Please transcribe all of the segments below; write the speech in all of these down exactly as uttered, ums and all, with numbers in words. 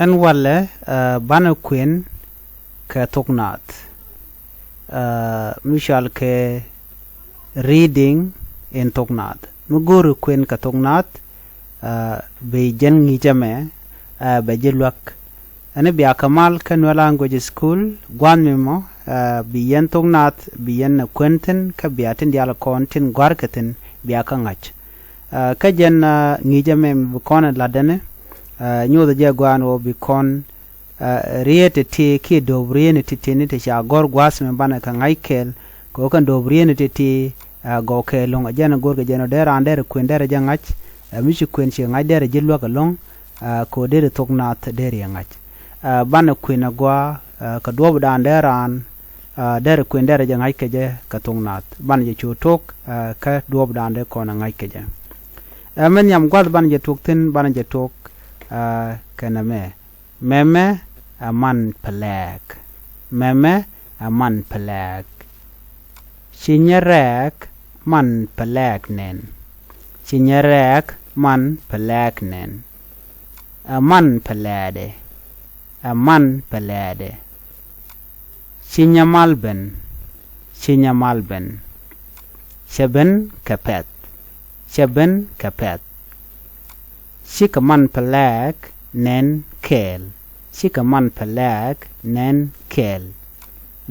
Ɛn walɛ, ɛ, banɛ kuën kɛ thok naath. Ɛ, mi cɔal kɛ reading in thok naath. Mi go̱o̱ri kuën kɛ thok naath, ɛ, bi jɛn ŋi̱i̱cɛ mɛ, ɛ, bɛ ji̱ luäk. Ɛn bia kɛ mal kä Nuer Language School, gua̱a̱th mi mɔ, ɛ, bi yɛn thok naath, bi yɛn ɛ kuën thi̱n, kä bia tin diaal kɔn tin gɔ̱a̱rkɛ thi̱n, bia kä ŋa̱c. Ɛ, kä jɛn, ɛ, ŋi̱i̱cɛ mɛ mi bi kɔn ɛ la̱tdɛn, ɛ, nyothɛ jɛ gɔaa ɛn ɣöö bi kɔn, ɛ, rieet ti̱ti̱ kiɛ do̱p rieetni ti̱ti̱ni ti ca gɔ̱r gua̱a̱th mi banɛ kɛ ŋa̱c kɛɛl, kɛ ɣöö kɛn do̱p rieetni ti̱ti̱, ɛ, gɔw kɛɛl lo̱ŋ. Ɛ jɛn ɛ go̱rkɛ jɛn ɣöö dee raan derɛ kuën derɛ jɛ ŋa̱c, ɛ, mi ci kuën ci ŋa̱c derɛ ji̱ luäk ɛlɔ̱ŋ, ɛ, kɛ ɣöö deri thok naath deri ɛ ŋa̱c. Ɛ, banɛ kuën ɛ gɔaa, ɛ, kɛ duɔ̱ɔ̱pdan dee raan, ɛ, derɛ kuën derɛ jɛ ŋa̱c kɛ jɛ kɛ thok naath. Banɛ jɛ cu tok, ɛ, kä duɔ̱ɔ̱pdan dee kɔn ɛ ŋa̱c kɛ jɛ. Ɛ, mi nhiam gua̱th banɛ jɛ tok thi̱n, banɛ jɛ tok, ɛ, kɛ nɛmɛ. Mɛmɛ ɛ man pɛ lɛɛk. Mɛmɛ ɛ man pɛ lɛɛk. Ci nyɛ rɛɛk man pɛ lɛɛk nɛn. Ci nyɛ rɛɛk man pɛ lɛɛk nɛn. Ɛ man pɛ lɛɛdɛ. Ɛ man pɛ lɛɛdɛ. Ci nyɛ mal ben. Ci nyɛ mal ben. Cɛ ben kɛ pɛ̈th. Cɛ ben kɛ pɛ̈th. Cikɛ man pɛ lɛɛk nɛn kɛɛl. Cikɛ man pɛ lɛɛk nɛn kɛɛl.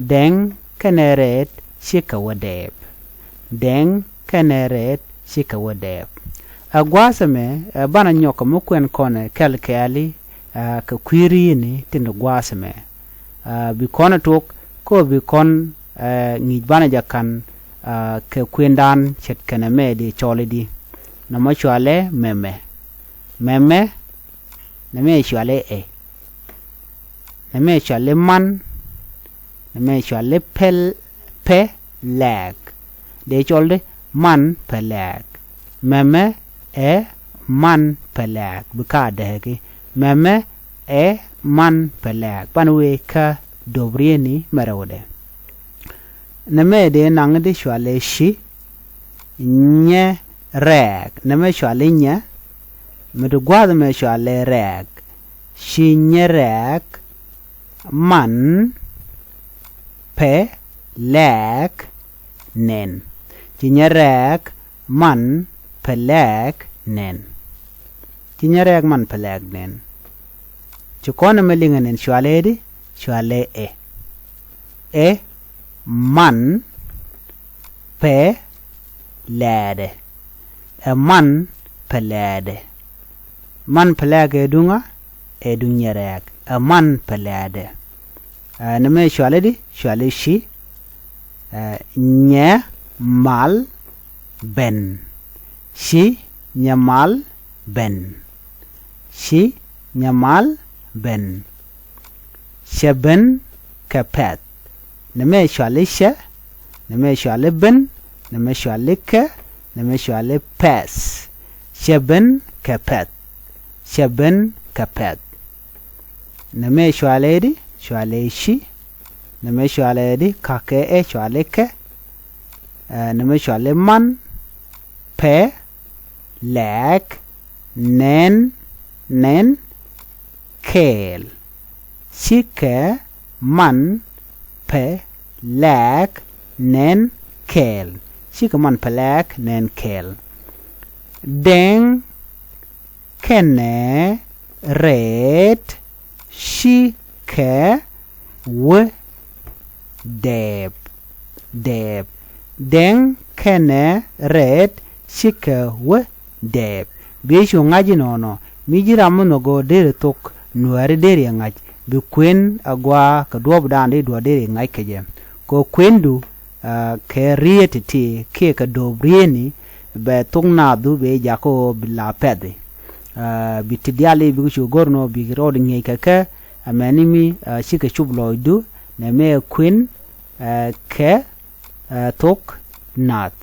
Dɛŋ kɛnɛ rɛɛt cikɛ wä dɛɛp. Dɛŋ kɛnɛ rɛɛt cikɛ wä dɛɛp. Ɛ gua̱a̱th ɛmɛ, ɛ banɛ nyɔk kɛ mi kuɛn kɔnɛ kɛl kɛɛli, ɛ kɛ kui̱ ri̱i̱ni tin gua̱a̱th ɛmɛ. Ɛ bi kɔn ɛ tok, kä bi kɔn, ɛ ŋi̱i̱c banɛ jɛ ka̱n, ɛ kɛ kuëndan ce̱tkɛ nɛmɛ di cɔl i̱di. Nɛmɛ cɔalɛ mɛmɛ. Mɛmɛ, nɛmɛ cɔalɛ ɛ. Nɛmɛ cɔalɛ man. Nɛmɛ cɔalɛ pɛ, pɛ lɛɛk. Dee cɔl di man pɛ lɛɛk. Mɛmɛ ɛ man pɛ lɛɛk. Bi ka dääki. Mɛmɛ ɛ man pɛ lɛɛk. Banɛ wee kä do̱p rieetni mɛ rɛwdɛ. Nɛmɛ dee naŋ di cɔalɛ ci nyɛ rɛɛk. Nɛmɛ cɔalɛ nyɛ. Mi di gua̱a̱th ɛmɛ cɔalɛ rɛɛk. Ci nyɛ rɛɛk man pɛ lɛɛk nɛn. Ci nyɛ rɛɛk man pɛ lɛɛk nɛn. Ci nyɛ rɛɛk man pɛ lɛɛk nɛn. Ci kɔn ɛmɛ liŋɛ nɛn cɔalɛ di, cɔalɛ ɛ. Ɛ man pɛ lɛɛdɛ. Ɛ man pɛ lɛɛdɛ. Man pɛ lɛɛk ɛ duŋ ɣä, ɛ duŋ nyɛ rɛɛk. Ɛ man pɛ lɛɛdɛ. Ɛ nɛmɛ cɔalɛ di, cɔalɛ ci, ɛ nyɛ mal ben. Ci nyɛ mal ben. Ci nyɛ mal ben. Cɛ ben kɛ pɛ̈th. Nɛmɛ cɔalɛ cɛ. Nɛmɛ cɔalɛ ben. Nɛmɛ cɔalɛ kɛ. Nɛmɛ cɔalɛ pɛ̈th. Cɛ ben kɛ pɛ̈th. Cɛ ben kɛ pɛ̈th. Nɛmɛ cɔalɛ di, cɔalɛ ci. Nɛmɛ cɔalɛ di, kakɛ ɛ cɔalɛ kɛ. Ɛ nɛmɛ cɔalɛ man pɛ lɛɛk nɛn, nɛn kɛɛl. Cikɛ man pɛ lɛɛk nɛn kɛɛl. Cikɛ man pɛ lɛɛk nɛn kɛɛl. Dɛŋ kɛnɛ rɛɛt cikɛ wä dɛɛp. Dɛɛp. Dɛŋ kɛnɛ rɛɛt cikɛ wä dɛɛp. Bi cu ŋa̱c inɔnɔ. Mi ji̱ ram mi nhɔk ɣöö deri thok Nuääri deri ɛ ŋa̱c, bi kuën agɔaa kɛ duɔ̱ɔ̱pdan di duɔ̱ɔ̱r deri ɛ ŋa̱c kɛ jɛ. Kɛ kuëndu, ɛ, kɛ rieet ti̱ti̱ kiɛ kɛ do̱p rieetni, bɛ thok naathdu bɛ jakä ɣöö bi la pɛ̈th i̱. Ɛ, bi ti diaal i̱ bikɛ cu go̱r nɔ bikɛ rɔɔd ŋi̱eec kɛ kɛ, amäni mi, ɛ, cikɛ cup lɔɔcdu, nɛmɛ ɛ kuën, ɛ, kɛ, ɛ, thok naath.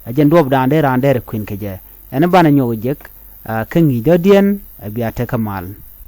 Ɛ jɛn duɔ̱ɔ̱pdan dee raan derɛ kuën kɛ jɛ. Ɛn banɛ nyɔk jek, ɛ, kä ŋi̱i̱c dɔ̱diɛn, ɛ, bia tekɛ mal.